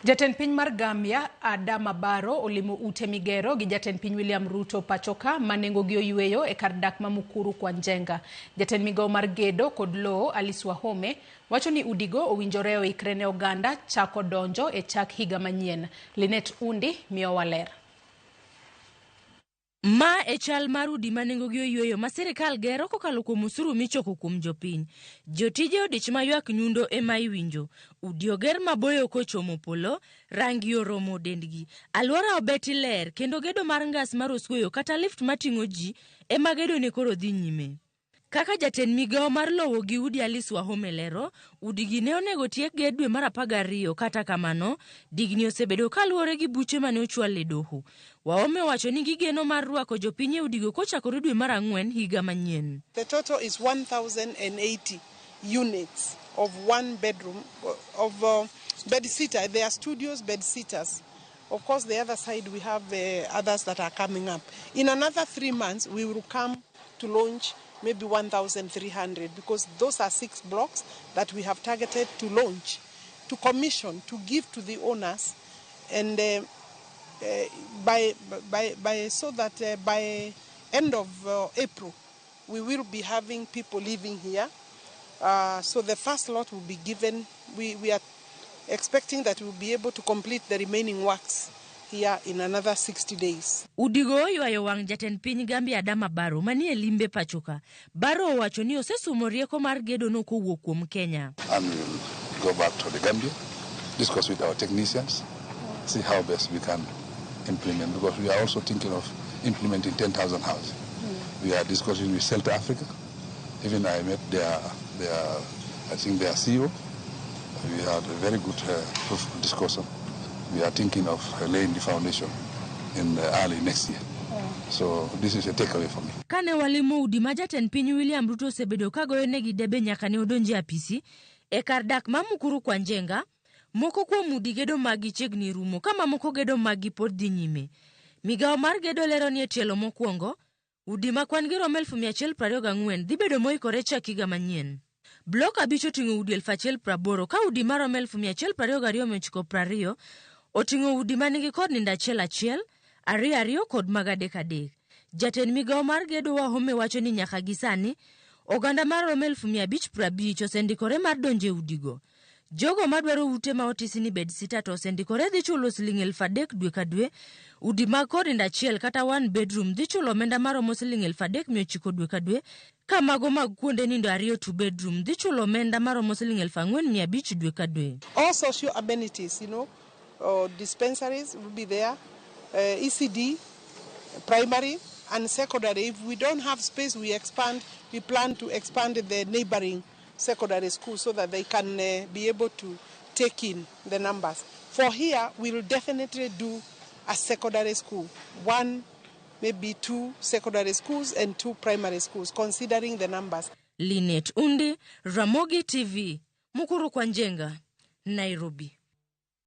Jatend piny mar Gambia, Adama Barrow, olimo ute migero gi jatend piny William Ruto pachoka ma nengogi oyweyo e kar dak ma Mukuru kwa Njenga. Jatend migao mar gedo kod lowo, Alice Wahome, wacho ni udigo owinjore oikre ne oganda chako donjo e chak higa manyien. Linet Undi miyowa ler. Ma e chal mar udi ma nengogi oyweyo ma sirkal gero kokalo kuom osuru michoko kuom jopiny. Jotije odich ma ywak nyundo ema iwinjo. Udi oger maboyo kochomo polo, rangi oromo dendgi. Alwora obeti ler kendo gedo mar ngas mar oswoyo kata lift mating'o ji ema gedone koro dhi nyime. Kaka jatend migawo mar lowo gi udi Alice Wahome lero, udigi ne onego tiek ger dwe mar 12 kata kamano, digni osebedo kaluwore gi buche mane ochwal e doho. Wahome owacho ni gigeno mar rwako jopiny e udigo kochakore dwe mar ang'wen higa manyien. The total is 1,080 units of one bedroom, of bed sitter. They are studios, bed sitters. Of course, the other side we have others that are coming up. In another 3 months, we will come to launch maybe 1,300 because those are six blocks that we have targeted to launch, to commission, to give to the owners, and by, so that by end of April, we will be having people living here. So the first lot will be given. We are expecting that we'll be able to complete the remaining works here in another 60 days. Udigo oywayo wang' jatend piny Gambia Adama Barrow manie limbe pachoka. Barrow owacho ni osesumo rieko mar gedono kowuok kuom Kenya. And we will go back to the Gambia, discuss with our technicians, see how best we can implement, because we are also thinking of implementing 10,000 houses. We are discussing with Shelter Africa. Even I met their, I think their CEO. We had a very good discussion. We are thinking of laying the foundation in early next year. So this is a takeaway for me. Kane walimo udi ma jatend piny William Ruto osebedo ka goyonegi debe nyaka ne odonji e apisi e kar dak ma Mukuru kwa Njenga, moko kuom udi gedo maggi chiegni rumo ka mamoko gedo maggi pod dhi nyime. Migawo mar gedo lero ni e tielo mokwongo, udi ma kwan gi romo 124,000 dhi bedo moikore chak higa manyien. Blok 5 oting'o udi 1,080 ka udi maromo 122,920 oting'o udi manigi kod nindo achiel achiel, ariyo ariyo kod mag adek adek. Jatend migawo mar gedo Wahome wacho ni nyaka gi sani, oganda maromo 550,000 osendikore mar donjo e udigo. Jogo madwaro ute ma otisi ni bed sitter to osendikore dhi chulo siling 3,000 dwe ka dwe. Udi mag kod nindo achiel kata one bedroom dhi chulo omenda maromo siling 3,900 dwe ka dwe, ka mago mag kuonde nindo ariyo two bedroom dhi chulo omenda maromo siling 4,500 dwe ka dwe. All social amenities, dispensaries will be there, ECD, primary and secondary. If we don't have space, we expand. We plan to expand the neighboring secondary schools so that they can be able to take in the numbers. For here, we will definitely do a secondary school, one, maybe two secondary schools and two primary schools, considering the numbers. Linet Undi, Ramogi TV, Mukuru kwa Njenga, Nairobi.